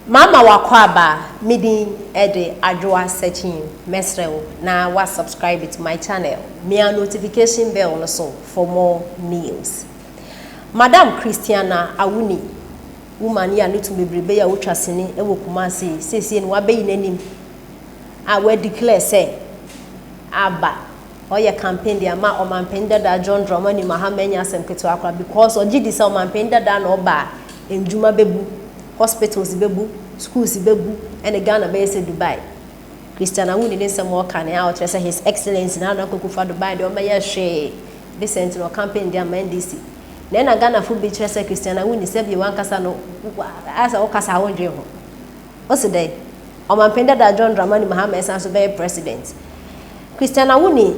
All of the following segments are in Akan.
Mama w'akwaaba, me din de Adwoa Sekyim, mɛsrɛ wo na wa subscribe to my channel, mia notification bell no so for more news. Madam Christiana Awuni, woman yi a ne to bebrebe yi a otwa sini wɔ Kumasi yi, seesei no wabeyi n'anim a wa declare sɛ aba ɔyɛ campaign de ama Ɔmanpanyin dadaa John Dramani Mahama ɛnyɛ asɛm ketewa koraa because ɔgye di sɛ Ɔmanpanyin dadaa na ɔba a ndwuma bɛbu, hospitals bɛbu, schools bɛbu ɛne Ghana bɛyɛ sɛ Dubai. Christian Awuni ne nsɛm a ɔka ne a ɔkyerɛ sɛ His Excellency Nana Addo Akufo-Addo bae deɛ ɔmmɛyɛ hwee recent na ɔcampaign de ama NDC. Na ɛna Ghanafo bi kyerɛ sɛ Christian Awuni sɛbi wankasa no ayɛ sɛ wokasa a wondwen ho. Ose dɛn? Ɔmanpanyin dada John Dramani Mahama ɛsan so bɛyɛ president. Christian Awuni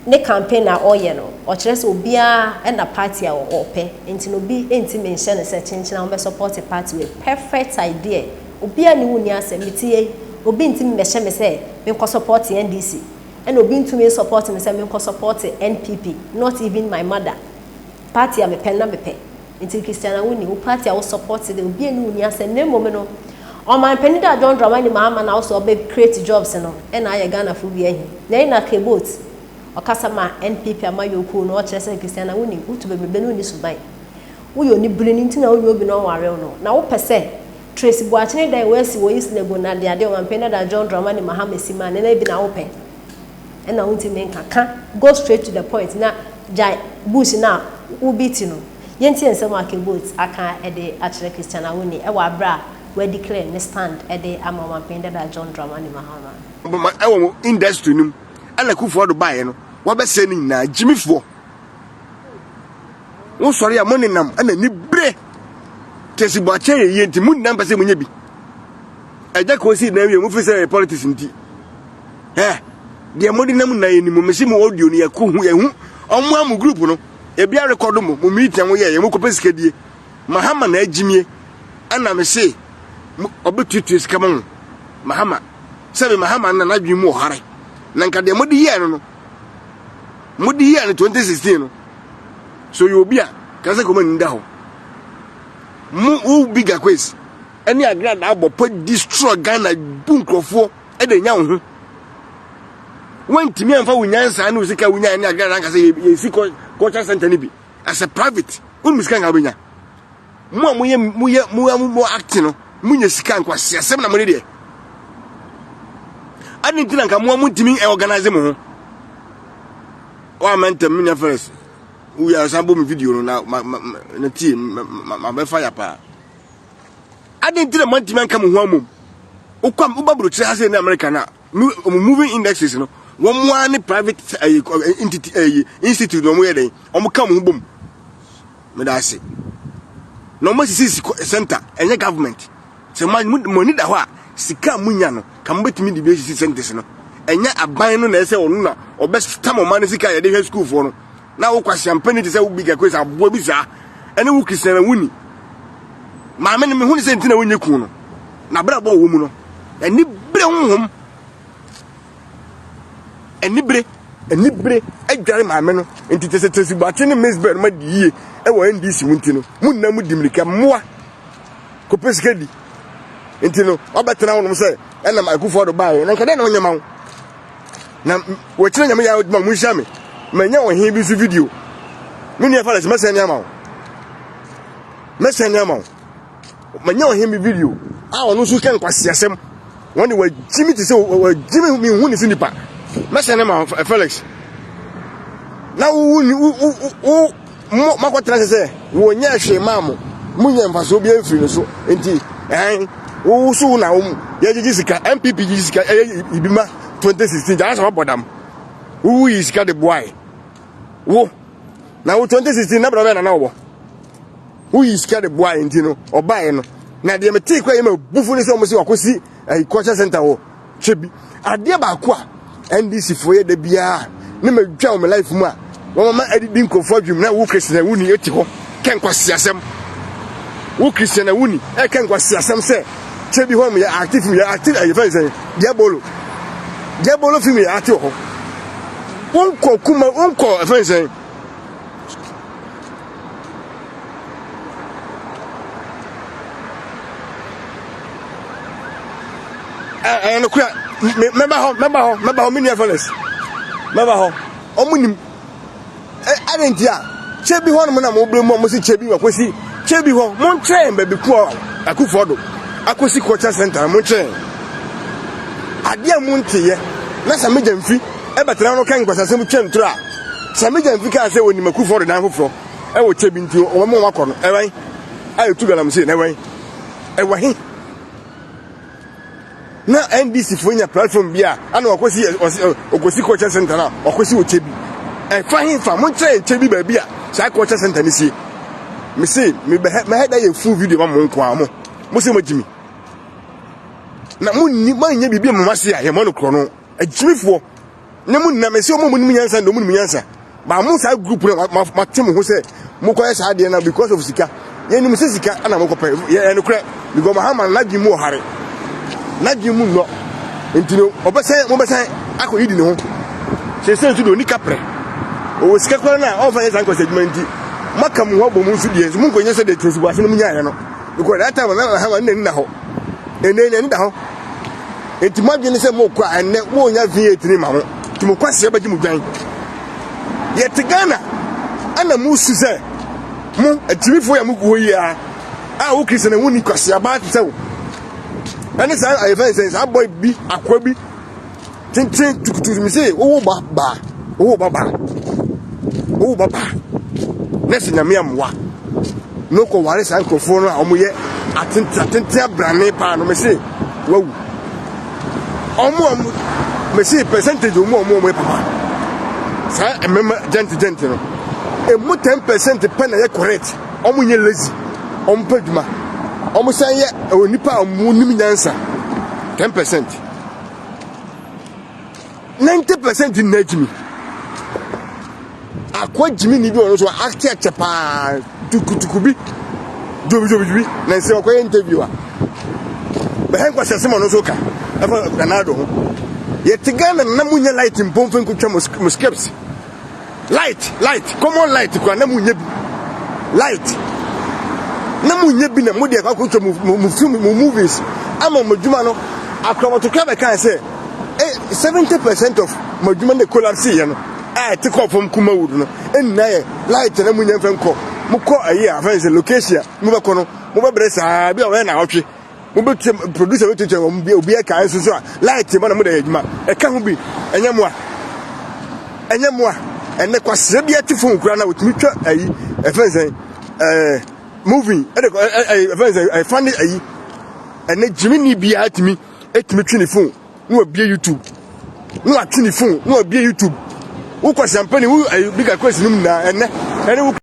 ne campaign a ɔyɛ no, ɔkyerɛ sɛ obiara na party a ɔpɛ, nti no obi ntumi nhyɛ no sɛ kyenkyen a wɔbɛ support party wei. Perfect idea. Obiara ne wo nni asɛm. Mete yei, obi ntumi mmɛhyɛ me sɛ menkɔ support NDC, ɛna obi ntumi nsupport me sɛ menkɔ support NPP, not even my mother. Party a mepɛ no na mepɛ. Nti Christiana wonni wo party a wo support de obi ani wonni asɛm na mmom no ɔman panin da John Dramani Mahama na wosɛ ɔbɛ create jobs no ɛna ayɛ Ghana fo bi ahi na ɛna Kebot ɔkasa ma NPP amayɔkuo no ɔkyerɛ sɛ Christiana wonni wotu bebrebe no wonni suban woyɛ onibirini nti na wonyɛ obi na ɔnware wo no na wopɛ sɛ Tracy Boakye ne dan wɔasi wɔ East Legon na adeade ɔman panin dada John Dramani Mahama si ma ne na ebi na wopɛ ɛna wontumi nka ka go straight to the point na gyae bush no a wo beat no. Yɛntie nsɛm a Kebot aka de akyerɛ Christian Awuni wɔ aberɛ a wa declare ne stand de ama Ɔmanpanyin dada John Dramani Mahama. Boma ɛwɔ mo industry no mu ɛna Kufuor do baeɛ no wabɛsɛe no nyinaa gyimifoɔ wo sɔre a mo nenam ɛna ni bere tɛsi bɔ akyɛ yɛ yie nti mo nyinaa mpɛ sɛ mo nyɛ bi ɛgya kɔn si dan wie mo fi sɛ politics nti ɛ deɛ mo de nam nyinaa yɛ ni mo mesi mo audio no yɛ ko hu yɛ hu ɔmo a mo group no Ebi arekɔdo mo, mo meeting a mo yɛ yɛ, mo kɔpɛ sika die. Mahama na agyimie, ɛna me se, ɔbɛtuatua sika ma mo. Mahama, sɛbe Mahama na n'adwene mu ɔhare. Na nka deɛ mode yɛɛ no no, mode yɛɛ no 2016 no, so yɛ obi a, ka sɛ kɔma nda hɔ. Mo, wo bigger quiz, ɛne agrada abɔ pa destroy Ghana, bu nkurɔfoɔ, ɛde nya wo ho. Woantumi amfa wo nyansa ne wo sika a wonyae ne adeɛ anka sɛ yɛsi culture center no bi as a private wonim sika nka wobɛnya mo a moyɛ moyɛ mo mo acting no monya sika nkwaseasɛm na mode deɛ ade nti na nka mo a montumi organize mo ho woamma ntɛm menya first woyɛ san bɔ me video no na ma ma na tie ma bɛfa ya paa ade nti na moantumi anka mo ho amom wokɔ woba burokyerɛ ha sɛ ne America no a Wɔn moving indexes no, wɔn ara ne private ɛyi eh, entity ɛyi eh, institute na wɔn yɛ dɛn, wɔn ka wɔn ho bom. Meda ase. Na wɔn asisi center, ɛnyɛ government. Sɛ mo mo ani da hɔ a, sika a mo nya no, ka mo betumi de bi asisi centers no. Ɛnyɛ aban no na ɛsɛ ɔno na ɔbɛtam ɔman no sika a yɛde hwɛ sukuufoɔ no. Na wo kwasiampani te sɛ wo bi kakra sɛ aboa bi saa, ɛne wo Christian na wonni. Maame no mehu ne sɛ nti na wonyɛ kun no. N'abrabɔ a ɔwɔ mu no, anibere honhom, anibere, anibere adware maame no. Nti te sɛ Tracy Boakye ne Miss Bell no ma di yie wɔ NDC mu nti no, mo nyinaa mo di mmirika mmoa kɔpɛ sika di. Nti no, wabɛtena hɔnom sɛ ɛnam Akufo Addo baeɛ, na nka dɛn na ɔnyɛ ma wo? Na wɔkyerɛ nyame yɛ adwuma mo nhyia me. Manya ɔhen bi nso video. Me nua Fales, mɛsɛn ne ama wo. Mɛsɛn ne ama wo. Manya ɔhen bi video a ɔno nso ka nkwaseasɛm. Wɔn de wagyi me te sɛ wagyi me mehu ne sɛ nipa. Mɛsɛn ne ma Felix. Na wo wo wo wo mo makɔtena sɛ sɛ wɔnyɛ hwee maa mo. Monyɛ mfasoɔ bi amfiri no so. Nti ɛn wo so wo na wo yɛgyegye sika NPP gyegye sika ɛyɛ ibi ma 2016 gya sɛ wabɔ dam. Wo yi sika de boae. Wo na wo 2016 na brɛ bɛn na na wɔwɔ. Woyi sika de boae nti no, ɔbaeɛ no. Na deɛ metee kora yɛ ma bufu ne sɛ wɔn sɛ wakɔsi ɛyi culture center wɔ kyɛ bi. Adeɛ baako a NDC foɔ yɛ da biara ne ma dwa wɔn life mu a wɔn ma adidi nkurɔfoɔ adwuma na wo Christian a wuni eti hɔ kɛ nkwasiasɛm. Wo Christian a wuni ɛkɛ nkwasiasɛm sɛ kyɛ bi hɔ yɛ active film yɛ active ɛyɛ fɛn sɛn diabolo diabolo film yɛ active hɔ. Wonkɔ kuma wonkɔ ɛfɛn sɛn. Ɛyɛ nokorɛ. Mɛba hɔ, mɛba hɔ, mɛba hɔ, me nua Felix. Mɛba hɔ. Ɔmo nim. Adɛn nti a kyɛ bi hɔnom na mo brɛ mu a mo si kyɛ bi wakɔsi kyɛ bi hɔ. Monkyerɛ yɛn baabi ko a Akufo Addo akɔsi culture center no, monkyerɛ yɛn. Adeɛ a monteyɛ na Sammy Gyamfi ɛbɛtena no ka nkwasasɛm twɛ ntoro a Sammy Gyamfi kaa sɛ onim Akufo Addo dan foforɔ ɛwɔ kyɛ bi nti wɔn wɔn akɔ no ɛwɛn a ɛtu galamsey na ɛwɛn ɛwɔ he? Na NDC foɔ nya platform bi a ana wakɔsi ɔkɔsi culture center na wakɔsi wɔ kyɛ bi ɛfa he fa monkyerɛ yɛn kyɛ bi baabi a saa culture center no sie. Mese mebɛhɛ mɛhɛ da yɛ full video ma mo nko a mo mo sɛ moagyi mi na monni moanyɛ biribi a mo ase a yɛmmɔ no korɔ no agyimifoɔ ne mo nna mese ɔmo a monim nyansa de ɔmo nim nyansa ba mo saa group no mate mo ho sɛ mokɔyɛ saa adeɛ no because of sika. Yɛnim sɛ sika na mokɔpɛ yɛ nokorɛ because Mahama no n'adwene mu ɔhare, n'adwene mu nnɔ nti no ɔbɛsɛn mobɛsɛn akɔyidi ne ho sɛsɛ nso deɛ ɔni kaprɛ ɔwɔ sika koraa no a ɔmfa nyɛ saa nkɔsɛ adwuma nti maka mo ho abɔ mu nso deɛ nso monkɔnyɛ sɛ deɛ Tracy Boakye no mu nyaeɛ no because that time na Mahama no n'ani na hɔ ɛnɛ n'ani da hɔ. Enti mo adwene ne sɛ mokɔ a ɛnnɛ monya V8 ne ma mo. Nti mo kwaseɛ bɛgye mo dwan. Yɛte Ghana ɛna mosu sɛ mo akyimifoɔ yɛ mo gu hɔ yi a a wo Kristian wo ni kwasea baa te sɛ wo. Ɛne saa ayɛfɛn sɛ saa boy bi akoa bi tenten tukutu mi se wowo ba baa wowo ba baa wowo ba baa na sɛ nyame amoa na ɔkɔ ware saa nkurɔfoɔ no a wɔyɛ atenten atenten abrane paa no mese wawu ɔmo a mese percentage ɔmo a ɔmo yɛ papa saa mmarima gyɛnte gyɛnte no emu 10% pɛ na yɛ correct. Ɔmo nyɛ lazy, ɔmo pɛ adwuma, ɔmo san yɛ onipa a ɔmo nim nyansa 10%. 90% nyinaa gyimi. Akoa gyimi ni bi ɔno nso ate akyɛ paa tukutuku bi dwobidwobi bi na nsɛ ɔkɔyɛ interview a bɛhɛ nkwasi asɛm ɔno nso ka ɛfa Nana ho. Yɛte Ghana na mo nyɛ light mpo mfa nkotwa mo scripts. Light light common light kura na mo nyɛ bi light na mo nyɛ bi na mo deɛ akɔtwa mo mo film mo movies ama mo adwuma no akorɔmɔtokura bɛka sɛ eh 70% of mo adwuma no collapse yɛ no a ɛte kɔɔ fam kuma wood no ɛnna yɛ light na mo nyɛ mfɛ nkɔ mo kɔ ayi a afɛn sɛ location a mo bɛkɔ no mo bɛbrɛ saa bi a wɔyɛ na awɔtwe Mobɛtua producer bɛtuatua wɔn bi obi ɛka nso so a light ma na mo de yɛ adwuma ɛka ho bi ɛnyɛ mo a ɛnyɛ mo a ɛnɛ kwaseɛ bi ɛte phone kura na otumi twa ayi ɛfɛn sɛn ɛɛ movie ɛde ɛɛ ɛfɛn sɛn ɛfa ne ayi ɛnɛ gyimini biara tumi ɛtumi twe ne phone na wabie YouTube na watwe ne phone na wabie YouTube wokɔ sampani wo ayi bi kakra si no mu nyinaa ɛnɛ ɛne wo.